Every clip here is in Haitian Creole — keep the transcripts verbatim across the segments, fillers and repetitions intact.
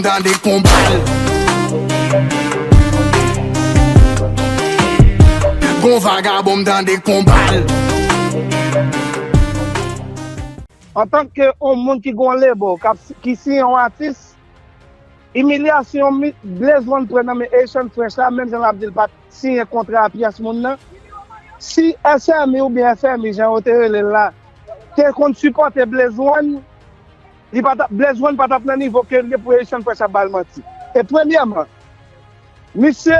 Tande konbal. Gon vagabon m tande konbal. Antanke yon moun ki gon lebo, k ap, ki siyen yon atis, imilyasyon Blaze One pran nan men Haitian Fresh la, menm jan l ap di l pa t siyen kontra a pyès moun nan, si S M I oubyen F M I, jan yo te rele l la, te konn sipòte Blaze One, li pa t ap, Blaze One pa t ap nan nivo ke l ye pou Haitian Fresh ap ba l manti. E premyèman, misye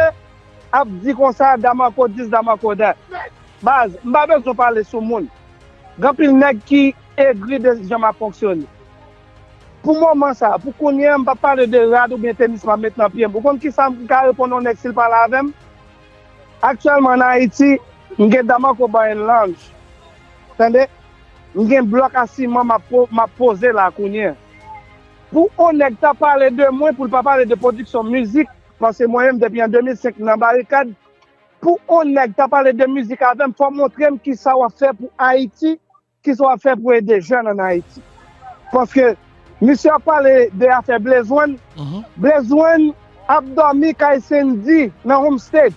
ap di konsa, Damarco this, Damarco that. Baz, m pa bezwen pale sou moun. Gen anpil nèg ki egri de jan m ap fonksyone. Pou moman sa, pou kounye a, m p ap pale de rad oubyen tenis m ap met nan pye m. Ou konn kisa m ka reponn yon nèg si l pale avè m? Aktyèlman ann Ayiti, m gen Damarco Bar and Lounge. Tande? M gen blòk a siman m ap po- m ap poze la kounye a. Pou yon nèg ta pale de mwen, pou l pa pale de pwodiksyon mizik, paske mwen menm depi an de mil senk m nan barikad, pou yon nèg ta pale de mizik avè m, fò w montre m kisa w ap fè pou Ayiti, kisa w ap fè pou ede jèn ann Ayiti. Paske misye ap pale de afè Blaze One. Blaze One ap dòmi kay Sendy nan Homestead.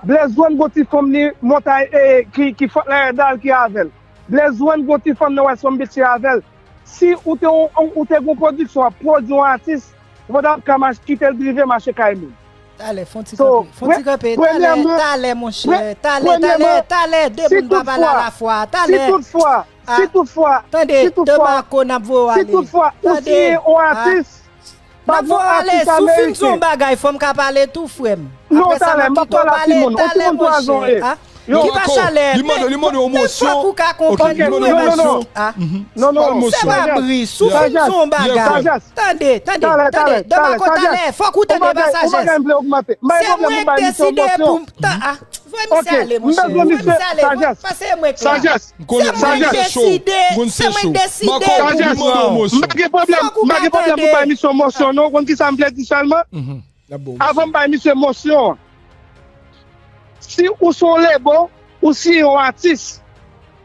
Blaze One gon ti fanm li montay e, ki, ki Fort Lauderdale ki avè l. Blaze One gon ti fanm nan West Palm Beach ki avè l. Si ou te, ou, ou te gon pwodiksyon ap pwodui yon atis, ou pa t ap ka mache kite l drive mache kay moun. Talè, fon ti kanpe. Fon ti kanpe. Talè, talè, monchè. Talè, talè, talè. De moun pa pale alafwa. Talè. Si toutfwa, si toutfwa, tande, si toutfwa, Damarco, n ap voye w ale. Si toutfwa, ou siyen yon atis, n ap voye w ale. Si w fin di yon bagay, fò m ka pale tou, frè m. Non, talè, m p ap pale a timoun. Yon timoun twa zan ye. Ki pa chalè, men, men fòk ou ka konprann tou, e mesye. Non, non, non, se pa bri, si w fin di yon bagay. Tande, tande, tande, Damarco, talè, fòk ou tande, e pa sajès. Se mwen k deside pou m ta, a, voye misye ale, monchè, voye misye ale, pase mwen k la. Se mwen k deside, se mwen k deside pou m pran. M pa gen pwoblèm, m pa gen pwoblèm pou bay misye yon mosyon, non, ou konn kisa m vle di sèlman? Avan m bay misye mosyon an, si ou se yon lebo, ou siyen yon atis,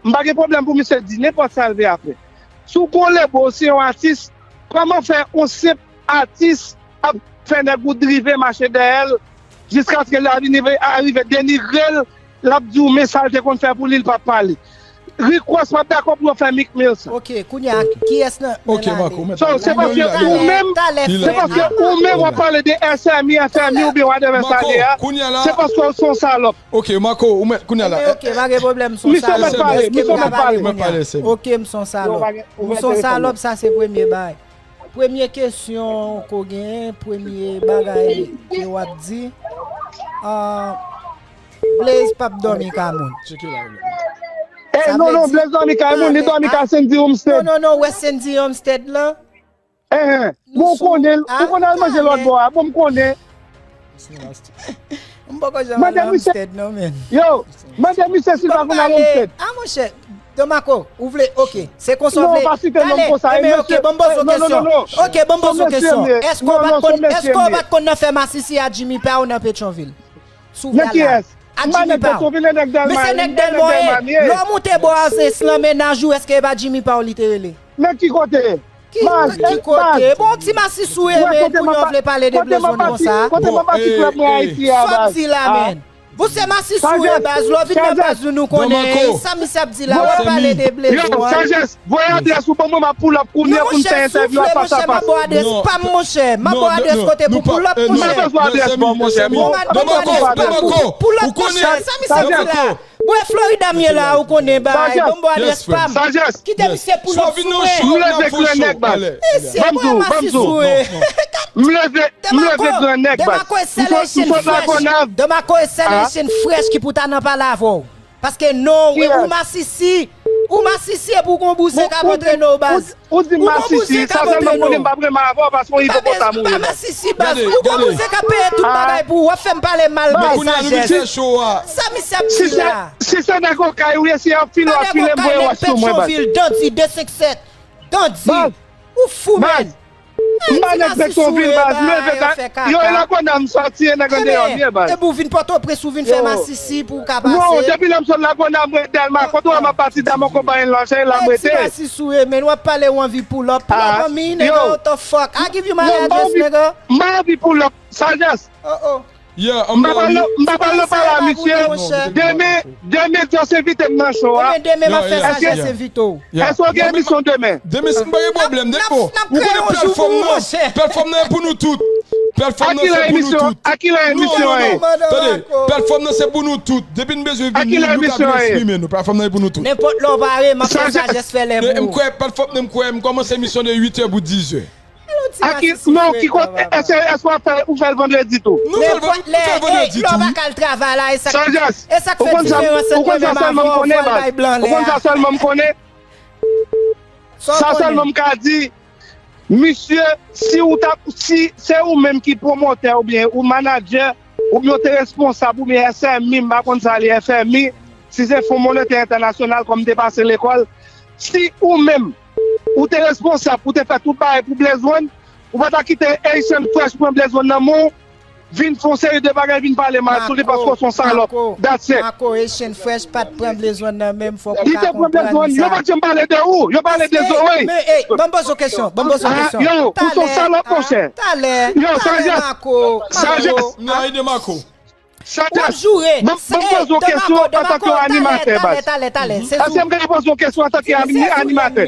m pa gen pwoblèm pou misye di nenpòt sa l vle apre. Si w gon lebo, ou siyen yon atis, kòman fè yon senp atis ap fè nèg ou drive mache dèyè l jiskaske l a vin rive, arive denigre l, l ap di w men sa l te konn fè pou li, l p ap pale. Rick Ross, m ap dakò pou yo fè Meek Mill sa. Ok, kounye a, kiyès nan, ok, Marco, mèt. So, se paske ou menm, se paske ou menm w ap pale de S M I, F M I oubyen whatever sa ye a. Se paske w se yon salòp. Ok, Marco, ou mèt kounye a la. Ok, pa gen pwoblèm, m se yon salòp. Misye mèt pale, misye mèt pale. Ok, m se yon salòp. M se yon salòp, sa se premye bagay. Premye kesyon ke w genyen, premye bagay ke w ap di, ah, Blaze p ap dòmi ka moun. Tcheke la, wi. Eh, non, non, Blaze dòmi kay moun, li dòmi kay Sendy Homestead. Non, non, non, ou wè Sendy Homestead lan? Eh, eh, bon, ou konnen, ou konnen al manje lòt bò a, bon, m konnen. M poko janm al nan Homestead non, men. Yo, mande misye si l pa konn al Homestead. Ah, monchè, Damarco, ou vle, ok, se konsa w vle. Talè, enben, ok, ban m poze w kesyon. Ok, ban m poze w kesyon. Èske w pa t konn, èske w pa t konn nan fè masisi a Jimmy Pow nan Petyonvil? Si w vle al la. A Jimmy Pow. Men se nèg Dèlma w ye. Lè w moute bò a se lan mennaj ou, èske e pa Jimmy Pow li te rele? Nan ki kote? Ki, ki kote? Bon, ti masisi w ye, men kounye a w vle pale de Blaze One konsa. Kote m ap bati klèb mwen Ayiti a, baz? Sa w di la, men? Bon, se masisi w ye, baz. Lè w vin nan baz nou, nou konnen. Sa misye ap di la, w ap pale de Blaze One. Yo, Sajès, voye adrès ou ban mwen, m ap pull up kounye a pou n fè entèvyou a fas a fas. Non, monchè, m ap ba w adrès pa m, monchè. M ap ba w adrès kote pou pull up, monchè. M pa bezwen adrès pa w, monchè. Bon, m ap ba w adrès pa m pou pull up, monchè. Sa misye ap di la. Bwè Florida m ye la, ou konnen bay, ban m ba w adrès pa m. Kite misye pull up sou mwen. M leve gran nèg, baz. Mesye, voye masisi w ye. M leve, m leve gran nèg, baz. Damarco is Celestion fresh. Damarco is Celestion fresh ki pou ta nan pale avè w. Paske non, ou masisi. Ou masisi epi w gon bouzen k ap antrene w, baz. Ou di masisi, sa fè m konnen m p ap renmen avè w paske w ipopotam ou ye, baz. Pa masisi, baz. Ou gon bouzen k ap peye tout bagay pou ou. W ap fè m pale mal bay Sajès. Sa misye ap di la. Si se nèg okay ou ye, si y ap file, w ap file, m voye wòch sou mwen, baz. Dandi de senk sèt. Dandi. Ou fou, men. M pa nèg Petyonvil, baz. M leve ka. Yo, e Lakònab m sòti, e nèg andeyò m ye, baz. Epi w vin Pòtoprens, ou vin fè masisi pou w ka pase. Non, depi lè m sot Lakònab, mwen Dèlma, kote w wè m ap pati, Damò konpayi lòche, la m rete. Ti masisi w ye, men w ap pale, w anvi pull up. Pull up on me, nigga, what the fuck? I give you my address, nigga. M pa anvi pull up, Sajès. Oh, oh. Yeah, m pa pral nan pale a misye. Demen, demen, Joss envite m nan show a. Demen, demen, m ap fè Sajès envite w. Èske w gen emisyon demen? Demen, si m pa gen pwoblèm, demen, bon, ou konnen platfòm nan, platfòm nan e pou nou tout. Platfòm nan se pou nou tout. A kilè emisyon an ye? Tande, platfòm nan se pou nou tout. Depi n bezwen vini, nou ka vin eksprime nou. Platfòm nan e pou nou tout. Nenpòt lè w pare, m ap fè Sajès fè lè pou ou. M kwè, platfòm nan, m kwè, m kòmanse emisyon de uit è pou diz è. Aki, non, ki kote, èske, èske w ap fè, ou fè l vandredi tou? Nou fè l van-, nou fè l vandredi tou. Lè w pa ka al travay la, e sa k, e sa k fè diferans ant mwen menm avè w, fò l bay blan lè a. Ou konn sa sèlman m konnen? Sa sèlman m ka di, misye, si ou ta, si se ou menm ki pwomotè oubyen ou manadjè, oubyen ou te responsab, oubyen S M I, m pa konn sa li F M I, si se Fon Monetè Entènasyonal, kòm m te pase lekòl, si ou menm, ou te responsab pou te fè tout bagay pou Blaze One, ou pa ta kite Haitian Fresh pran Blaze One nan men w, vin fè yon seri de bagay, vin pale mal sou li paske w se yon salòp. That's it. Mako, Haitian Fresh pa t pran Blaze One nan men m, fòk ou ka konprann sa. Li te pran Blaze One, yo pa t janm pale de ou, yo pale de Zoe. Men, ey, ban m poze w kesyon, ban m poze w kesyon. Yo, ou se yon salòp, monchè. Talè, talè, talè, Mako, Mako. Sajès. Sajès. Ban m poze w kesyon antanke yon animatè, baz. Èske m ka poze w kesyon antanke animatè?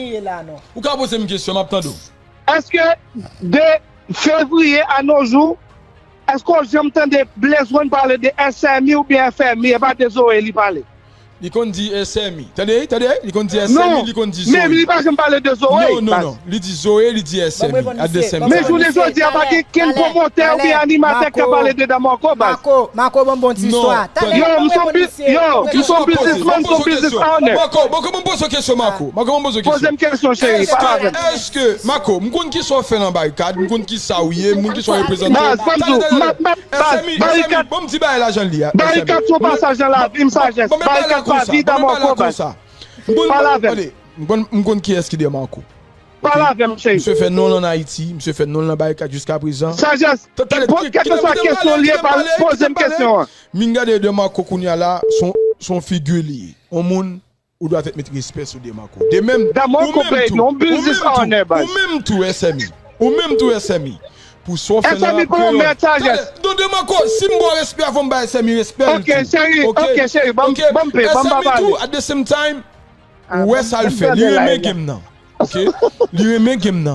Ou ka poze m kesyon, m ap tande w. Èske de fevriye a nos jours, èske w janm tande Blaze One pale de S M I oubyen F M I, e pa de Zoe li pale? Li konn di S M I. Tande, tande, li konn di S M I, li konn di Zoe. Non, men li pa janm pale de Zoe. Non, non, non. Li di Zoe, li di S M I. At the same time. Men jounen jodi a, pa gen kenn pwomotè oubyen animatè k ka pale de Damò Mako, baz. Mako, Mako, ban m bon ti istwa. Yo, m se yon bi-, yo, m se yon businessman, m se yon business owner. Mako, Mako, ban m poze w kesyon, Mako. Mako, ban m poze w kesyon. Poze m kesyon, cheri, pale avè m. Èske, Mako, m konn kisa w fè nan Barikad, m konn kisa w ye, m konn kisa w reprezante. Baz, ban m di w, m ap, m ap, baz, Barikad. Ban m di bagay la jan l ye a. Barikad se yon pasaj nan lavi m, Sajès. Barikad pa vi Damò Mako, baz. Pale avè m. M konn, m konn kiyès ki dèyè Mako. Pale avè m, cheri. Misye fè non l ann Ayiti, misye fè non l nan Barikad jiskaprezan. Sajès, kèlkeswa kesyon l ye, poze m kesyon an. Min gade de Mako kounye a la, se yon, se yon figi li ye. Yon moun, ou dwa tèt met respè sou de Mako. De menm, Damò Mako peye yon business owner, baz. Ou menm tou, S M I. Ou menm tou, S M I. Pou sa w fè nan rap kreyòl. Talè, non, de Mako, si m ba w respè a, fò m ba S M I respè l tou. Ok, cheri, ok, cheri, ban m, ban m peye, ban m pa pale. S M I tou, at the same time, ou wè sa l fè. Li renmen game nan. Ok? Li renmen game nan.